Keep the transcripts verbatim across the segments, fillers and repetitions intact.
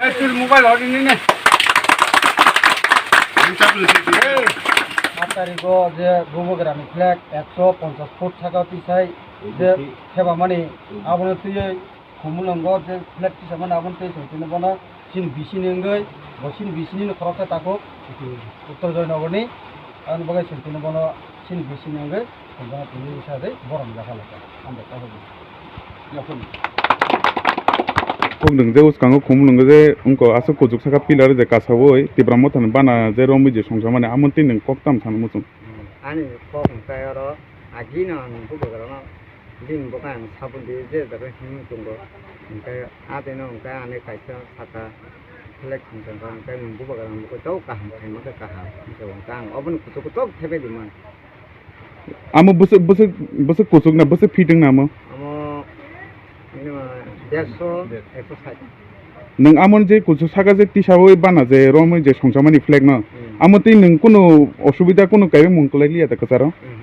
Tul mobile hor ini nih. Aat tarigo je Bubagrani flag ekso ponchas foot saka tisai je thebamani abono twiwi Khumulwngo je flag tisamani abono tei chwng tini bono chini bisini wngwi bo chini bisini no khoroksa takhuk Uttor Joynagarni ani bagwi chwng tini bono chini bisini wngwi. Khumjana tini sa de borom jakha lakha. Hambai kha hodi. Khumlwng je uskango khumlwng je wngko aswk kuchuk saka pillar je kasawi Tipra Mothani bana je romwi je songsamani amoni twi nwng kok tam sana muchung. Ani kok hwnkhe oro agino ang bubagrano bini bwkha ang sabun di je jaga himwi tongo hwnkhe ah tino hwnkhe ani kaisa saka flag hwnkhe hwnkhe nwng bubagrano bwkha tei kaham khaima khe kaham hwnkhe hwnkhe ang oboni kuchuk kuchuk thepai di man. Amo bwswk, bwswk, bwswk kuchuk na, bwswk fit wng na amo? Amo, bini ma, derso, ekso sait. Nwng amo je kuchuk saka je tisawi bana je romwi je songsamani flag no, hmm, amo tei nwng kunu osubida kunu kaimung kwlai liya da kwcharo? Hmm.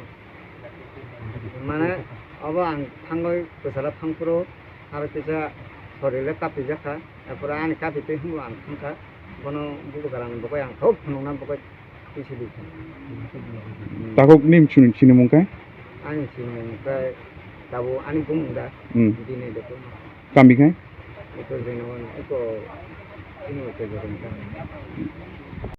Mane, obo ang thangwi kwcharo thangphuru, aro kisa sorile kapijak kha, erpore ani kapi twi hwnba ang thangkha, bono bubagrani bagwi ang thok phunukna bagwi. Takhuk ni chini, chini mung khe? Ani chini mung khe tabuk ani bumung da. Hmm. Dini de bumung. Kami khe? Ito jeno ito chini ito jeno.